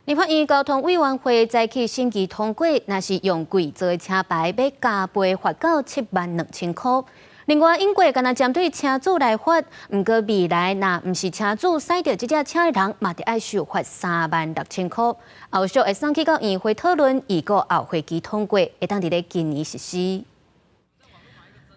立法院交通委員會早起審議通過，若是用偽造的車牌，欲加倍罰到72,000箍。另外，英國干焦針對車主來罰，毋過未來若毋是車主駛著這隻車的人，嘛著愛受罰36,000箍。後續會送去到院會討論，預估後會期通過，會當佇咧今年實施。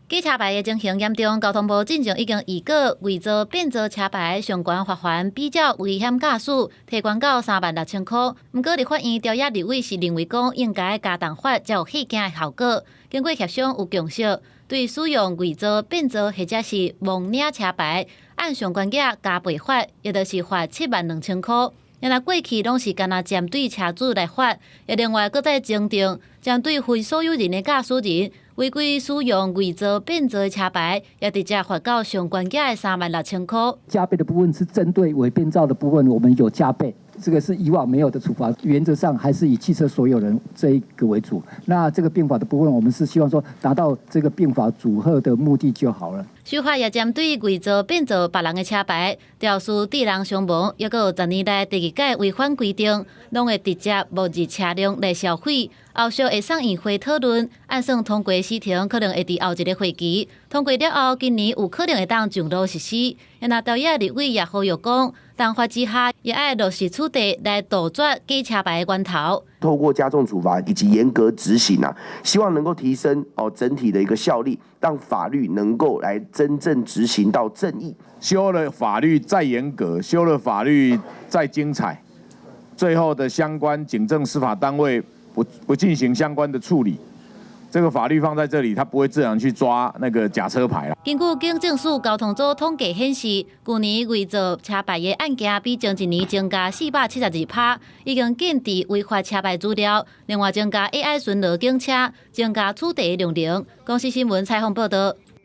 假車牌的情形嚴重，交通部進前已經預告偽造、變造車牌相關罰鍰比照危險駕駛提懸到36,000箍。毋過立法院朝野立委是認為講應該加重罰，才有嚇驚的效果。經過協商有共識，對使用偽造、變造或者是冒領車牌，按上懸額加倍罰，也就是罰72,000箍。若過去攏是干焦針對車主來罰，也另外閣再增訂針對非所有人的駕駛人違規使用偽造、變造的車牌，也直接罰到上懸額的36,000箍。加倍的部分是針對偽變造的部分，我們有加倍，這個是以往沒有的處罰。原則上還是以汽車所有人這一個為主。那這個併罰的部分，我們是希望說達到這個併罰阻嚇的目的就好了。修法也針對偽造、變造別人的車牌，肇事致人傷亡，抑閣有10年來第二擺違反規定，攏會直接沒入車輛來銷毀。後續會送院會討論，按算通過時程可能會佇後一個會期通過了後，今年有可能會當上路實施。若朝野立委也呼籲講，重罰之下也愛落實處理來杜絕假車牌的源頭。透過加重處罰以及嚴格執行啊，希望能夠提升哦整體的一個效力，讓法律能夠來真正執行到正義。修了法律再嚴格，修了法律再精彩，最後的相關警政司法單位不進行相關的處理，這個法律放在這裡，他不會自然去抓那個假車牌啦。根據警政署交通組統計顯示，舊年偽造車牌的案件比前一年增加472%，已經建置違法車牌資料。另外增加 AI 巡邏警車，增加取締量能。公視新聞採訪報導。